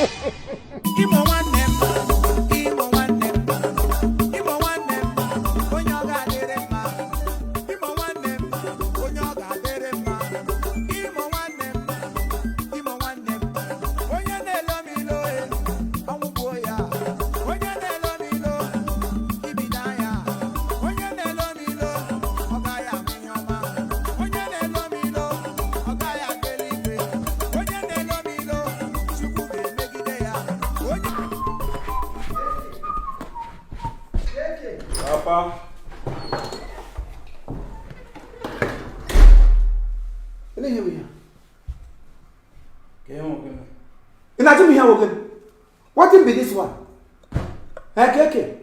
Imo nwanne m, Imo nwanne m, Imo nwanne m, onye ọ ga-adịrị mma. Imo nwanne m, onye ọ ga-adịrị mma. Imo nwanne m, Imo nwanne m, onye na-elo m ilo e, ọnwụ gbuo ya. Onye na-elo m ilo, ibido ya. Onye na-elo m ilo, ọ gaghị ahụ ihe ọma. Onye na-elo m ilo, ọ gaghị aga eluigwe. Onye na-elo m ilo, Chukwu ga-emegide ya. Onye Papa. Ele ihe bụ ihe? Ka ihe nwoke. Ị na-ajụ m ihe nwoke? Wetin be this one? Eh, keke.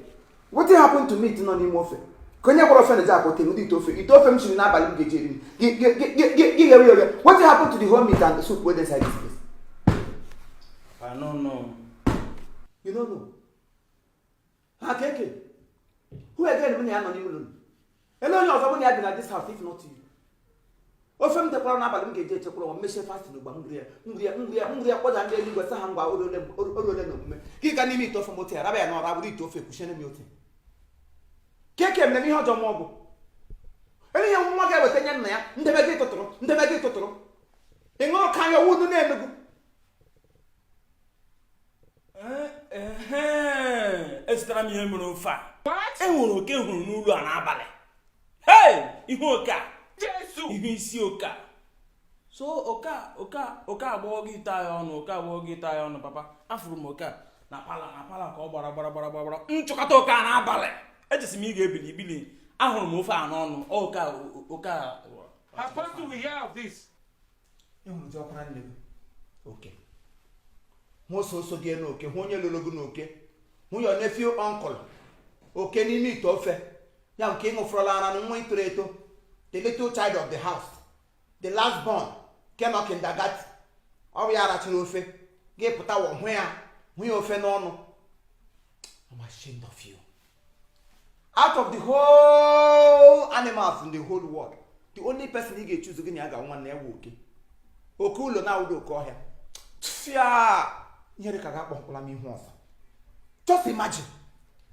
Wetin happen to meat nọ n'ime ofe? Ka onye gwara ofe na-eji akpọte m ite ofe. Ite ofe m siri n'abalị m ga-eji eri m. Gị gị gị gị gị ghewe ya oghe. Wetin happen to the whole meat and the soup wey dey inside this place? I no know. You no know. Ha, keke. Who again mụ na ya nọ n'ime ụlọ? Ele onye ọzọ mụ na ya bi na this house if not you? Ofe m tekwara n'abalị m ga-eji echekwara nwa mmechie fasting ugba m ya m ya m ya m ya kpọda ndị eluigwe sị ha ngwa oruole na omume gị ka n'ime ite ofe m ote ya raba ya n'ọra bụrụ ite ofe kwuchiere m ya ote. Keke mere m ihe ọjọọ ma ọ bụ ele ihe nwa ga-eweta nye nna ya ndebe gị tụtụrụ, ndebe gị tụtụrụ, ị ṅụrụ ka anya owu na-emegbu. Echetara m ihe mere ofe a. E nwere oke hụrụ n'ụlọ a n'abalị. Hey! Ihe oke a, ihe isi oke a. So oke a, oke a, oke a agbọghọ gị ite anyị ọnụ, oke agbọghọ gị ite anyị ọnụ. Papa, afụrụ m oke a na parlour, na parlour ka ọ gbara gbara gbara gbara nchụkọta oke a n'abalị. Echesi m ị ga-ebili ibili, ahụrụ m ofe a n'ọnụ oke a, oke a. Apostle, we hear of this. Ị hụrụ ji ọkwara nne gị oke, hụ ososo gị n'oke, hụ onye lụrụ gị n'oke, hụ ya nephew, uncle oke n'ime ite ofe ya nke ị ṅụfụrụla ara na nwa itoro eto, the little child of the house, the last born ke nọ kindergarten, ọ bụ ya rachara ofe gị pụta wọ hụ ya, hụ ya ofe n'ọnụ. I'm ashamed of you. Out of the whole animals in the whole world, the only person ị ga-echuzu gị na ya ga nwanne ya wụ oke, oke ụlọ na-awụdo oke ọhịa. Tụfịa, ihere ka ga-akpọkwala m ihu ọzọ. Just imagine,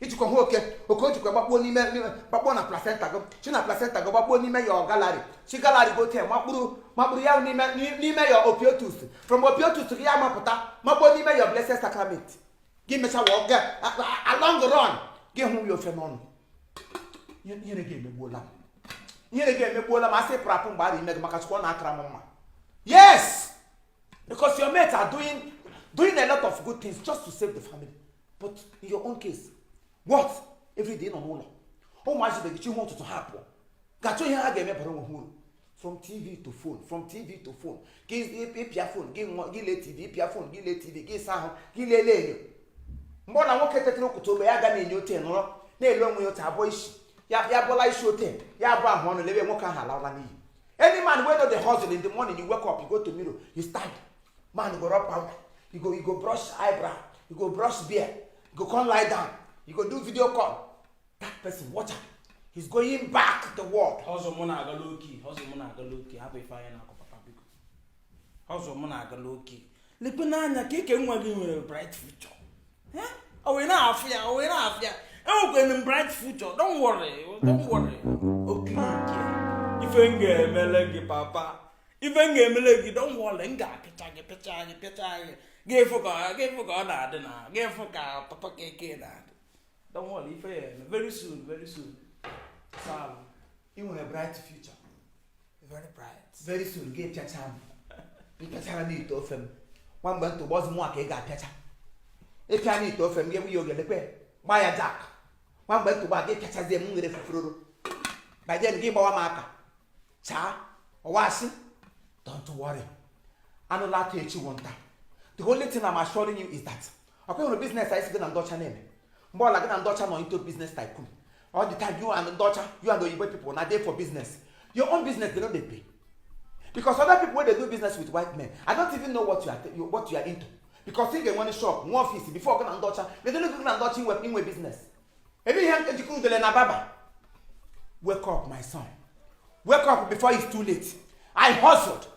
ijikwa hụ oke, oke o jikwa gbakpuo n'ime gbakpuo na placenta gị, chi na placenta gị gbakpuo n'ime ya gallery, chi gallery go te makpuru makpuru ya n'ime ya opiotus, from opiotus gị ya mapụta makpuo n'ime ya Blessed Sacrament gị, mecha wọ ga along run gị hụ ya ofe n'ọnụ. Ihere gị emegbuola m, ihere gị emegbuola m. Asị pụrụ apụ mgbe a ime gị maka Chukwu ọ na-akara m mma. Yes, because your mates are doing a lot of good things just to save the family, but in your own case, what? Every day nọ n'ụlọ, ụmụazị be gị chi hụ ụtụtụ ha pụọ gachọ ihe ha ga-eme bara onwe ha uru, from TV to phone, from TV to phone. Gị ịpịa phone gị ṅụọ, gị lee TV, ịpịa phone gị lee TV, gị saa ahụ, gị lelee enyo. Mgbe ọ na nwoke tetara ụkwụta ogbe ya ga na-enyo ote nọrọ na-ele onwe ya otu abụọ isi ya, ya bụla isi ote ya abụọ ahụ ọnụ lebe nwoke ahụ alawala n'iyi. Any man wey no dey hustle, in the morning you wake up, you go to mirror, you stand, man go rub powder, you go brush eyebrow, you go brush beard, you go come lie down, you go do video call. That person, watch am, he's going back the world. Ọzọ mụ na-aga low-key, ọzọ mụ na-aga low-key. Hapụ ife anya na-akọ, papa, biko. Ọzọ mụ na-aga low-key. Lekwe n'anya ka eke nwa gị nwere bright future. Eh? O wee na-afụ ya, o wee na-afụ ya. Enwekwara m bright future. Don't worry, don't worry. Okirike ife m ga-emele gị, papa, ife m ga-emele gị, don't worry. M ga-apịcha gị, pịcha gị, pịcha gị, gị fụ ka ọ na-adị na gị fụ ka papa keke na-adị. Don't worry, ife ya eme very soon, very soon. Salụ. Ị nwere bright future. Very bright. Very soon gị pịacha m, ị pịachara n'ite ofe m. Nwa mgbe ntụgbọzi mụnwa ka ị ga-apịacha, ịpịa n'ite ofe m, gị ya oge lekwe gba ya jack. Nwa mgbe ntụgba gị pịachazie m nwere fufururu. By then gị gbawa m aka chaa ọwasị. Don't worry, anụla atụ echi wụ nta. The only thing I'm assuring you is that ọkwa hụrụ business anyị si gị na ndị ọcha na-eme, mgbe ọla gị na ndị ọcha nọ into business tycoon all the time, you and ndị ọcha, you and oyibo people na dey for business, your own business they no dey pay, because other people wey dey do business with white men, I don't even know what you are into, because ị ga-enwe shop, nwe office before gị na ndị ọcha ledole gị na ndị ọcha inwe business. Ebe ihe njikọ udele na baba. Wake up, my son, wake up before it's too late. I hustled.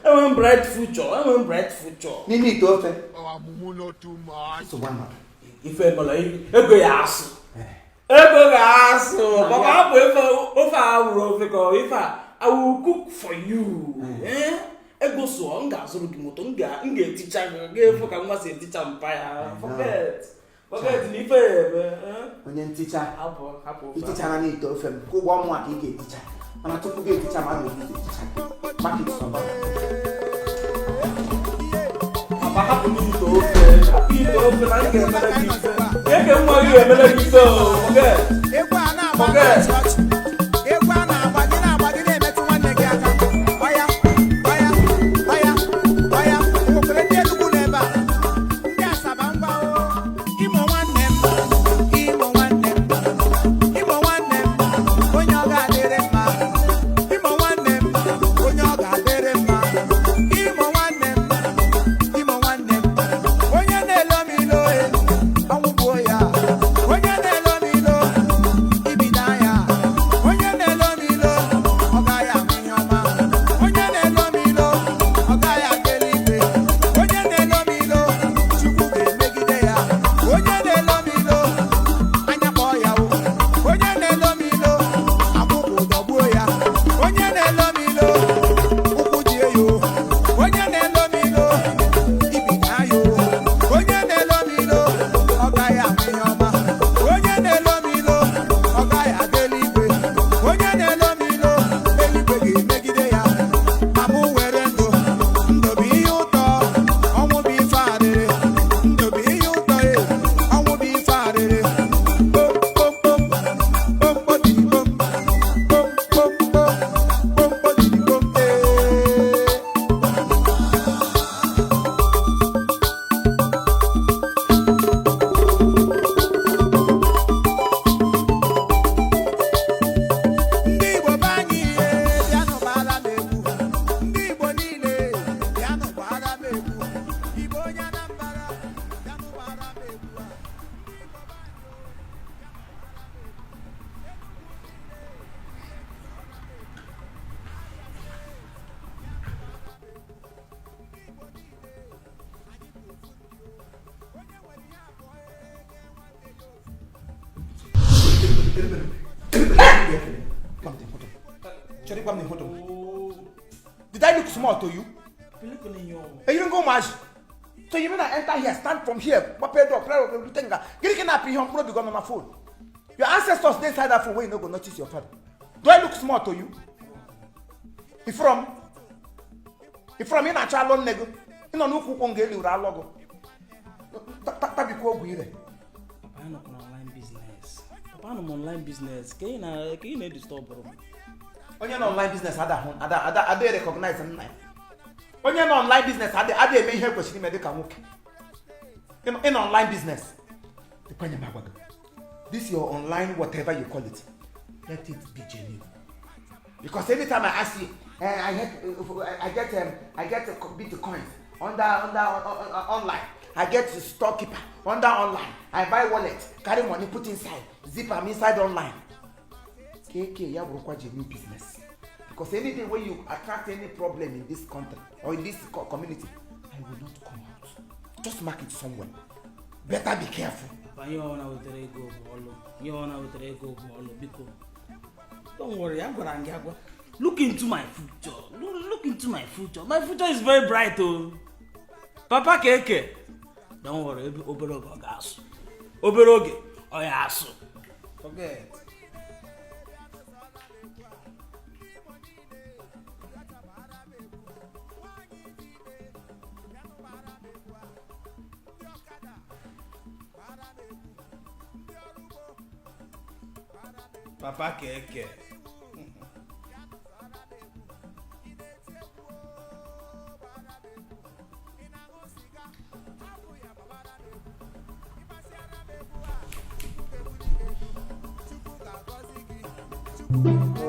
Enwere m bright future, enwere m bright future. N'ime ite ofe. Oh, mumu not too much. Nsogbu anọdụ. Ife emela, ego ya asụ, ego ga-asụ. Papa, hapụ ife ofe a wụrụ ofe ka ọ ife a. I will cook for you. Eh? Ego sụọ, m ga-azụrụ gị moto, m ga-eticha gị, ga-efu ka nwa si eticha mpa ya. Forget, forget na ife ya eme, eh? Onye nticha. Hapụ, hapụ ofe a. Itichara n'ite ofe m ka ụgwọ ọnwa ka ị ga-eticha, mana tupu gị eticha ma a na-ebu ụzọ eticha maka ịsọba. Papa, hapụ n'ite ofe, hapụ ite ofe na m ga-emere gị ife. Eke nwa gị ga-emere gị ife o, forget. Egwu a na-agba Forget. na chọọchị, egwu a na-agba, gị na-agba, gị na-emetụ nwanne gị aka. Ọya, ọya, ọya, ọya. Nwekwara ndị Enugu n'ebe a, ndị Asaba, ngwa o. Imo nwanne m, Imo nwanne m, Imo nwanne m, onye ọ ga-adịrị mma. Imo nwanne m, onye ọ ga-adịrị mma. Imo nwanne m, Imo nwanne m, onye na-elo m ilo e, ọnwụ gbuo ya. Onye na-elo m ilo, ibido anya. Onye na-elo m ilo, ọ gaghị ahụ ihe ọma. Onye na-elo m ilo, ọ gaghị aga eluigwe. Onye na-elo m ilo, Chukwu ga-emegide ya. Onye na-elo m ilo, anya kpọọ ya o. Onye na-elo m ilo, akwụkwụ dọgbuo ya. Onye na-elo m ilo, ụkwụ die ya o. Onye na-elo m ilo, ibido anya o. Onye na-elo m ilo, ọ gaghị ahụ ihe ọma. Onye na-elo m ilo, ọ gaghị aga eluigwe. Onye na-elo m ilo, eluigwe ga-emegide ya. Ma mụ were ndụ, ndụ bụ ihe ụtọ, ọnwụ bụ ife arịrị. Ndụ bụ ihe ụtọ e, ọnwụ bụ ife arịrị. Kpom kpom kpom, kpom kpom kpom, kpom kpom kpom, kpom kpom kpom ee. Ndị Igbo be anyị, ihe bịanụ gbara m egwu. Ndị Igbo niile, bịanụ gbara m egwu. Igbo onye Anambra, bịanụ gbara m egwu a. Chere, ịgwa m na ịhụtụ m. Did I look small to you? Eyiri ngo ụmụazị. So you mean I enter here, stand from here, gbapee door, play rute nga. Gịnị ka ị na-apị ihe mkpụrụ obi gị nọ na phone? Your ancestors dey inside that phone wey you no go notice your father. Do I look small to you? Ifụrọ m? Ifụrọ m? Ị na-achọ alụ nne gị? Ị nọ n'ukwu ụkwụ nga eliwuru alụ gị. Tabikwa ogwu ire. Papa, anọkwa na online business. Papa, anọ m online business. Ka ị na-edisturbụrụ m. Onye nọ online business ada ahụ ada ada ada recognize nna ya. Onye nọ online business ada eme ihe kwesịrị ime dịka nwoke. Ị nọ online business. Dịkwanye m agwa gị, this your online, whatever you call it, let it be genuine, because anytime I ask you, I get bitcoins under online, I get storekeeper under online, I buy wallet, carry money put inside, zip am inside online. KK ya bụrụkwa genuine business, because any day wey you attract any problem in this country or in this community, I will not come out. Just mark it somewhere. Better be careful. Papa, ihe ọ na wetara ego bụ ọlụ, ihe ọ na wetara ego bụ ọlụ. Biko, don't worry, agwara m gị agwa. Look into my future. Look into my future. My future is very bright o. Papa Keke, don't worry, obere oge ọ ga-asụ, obere oge ọ ya asụ. Forget. Papa Keke. Chukwu.